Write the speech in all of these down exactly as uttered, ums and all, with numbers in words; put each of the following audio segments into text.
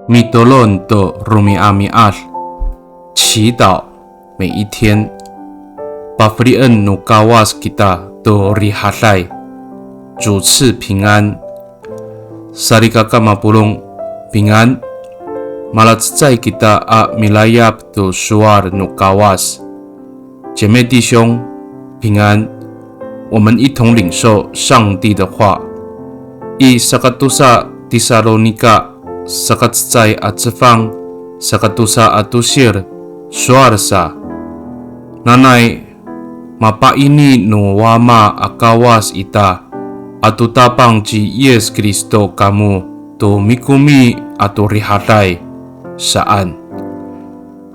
Mitolon to romi'ami'ad, 祈祷每一天。Pafelien no Kawas kita to rihaday, 主赐平安。Salikaka mapolong, 平安。Malacecay kita a milayap to sowal no Kawas. 姐妹弟兄，平安。我们一同领受上帝的话。I sakatosa Tisalonika, sakacecay a cefang, sakatosa a tosil, sowal sa. Nanay, mapaini no Wama a Kawas ita, ato Tapang ci Yis Kristo kamo to mikomi ato rihaday, saan.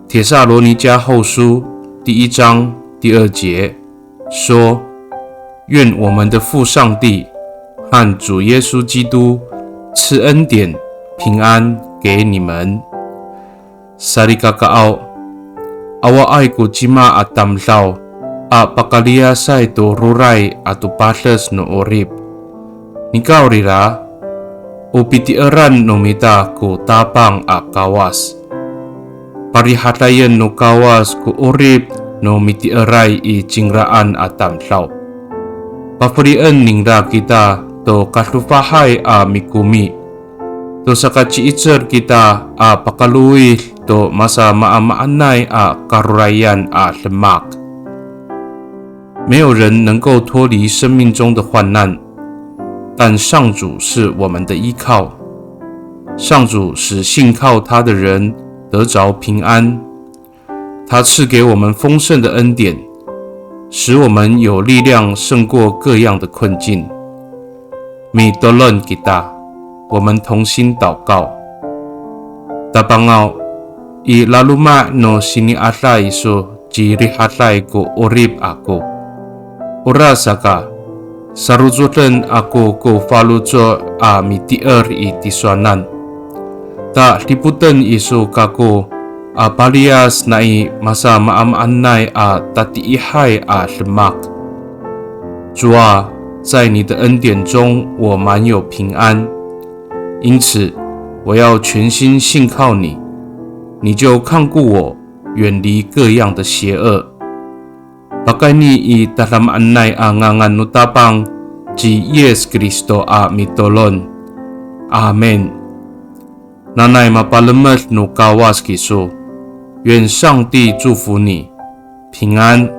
帖撒罗尼迦后书第一章第二节说，愿我们的父上帝和主耶稣基督赐恩典、平安给你们。Salikakaaw, awaay ko cima a tamdaw a pakaliyasay to roray ato pades no 'orip. Nikawrira, o pitieran no mita ko Tapang a Kawas. Parihadayen no Kawas ko 'orip no mitieray i cingraan a tamdaw. Pafelien ningra kita to kadofahay a mikomi, to sakaci'icel kita a pakalowid to masamaamaanay a karorayan a demak. 没有人能够脱离生命中的患难，但上主是我们的依靠。上主使信靠他的人得着平安，他赐给我们丰盛的恩典，使我们有力量胜过各样的困境。Mitolon kita, 我们同心祷告。Tapangaw, i laloma' no sini'ada iso cirihaday ko 'orip ako. Orasaka, sarocoden ako ko faloco' a mitier i tisowanan. Ta dipoten iso kako a paliyas nai masamaamaanay a tatiihay a demak. 主啊，在你的恩典中，我满有平安。因此，我要全心信靠你，你就看顾我，远离各样的邪恶。Pakayni i tadamaanay a ngangan no Tapang ci Yis Kristo a mitolon. Amin. Nanay mapalemed no Kawas kiso. 愿上帝祝福你，平安。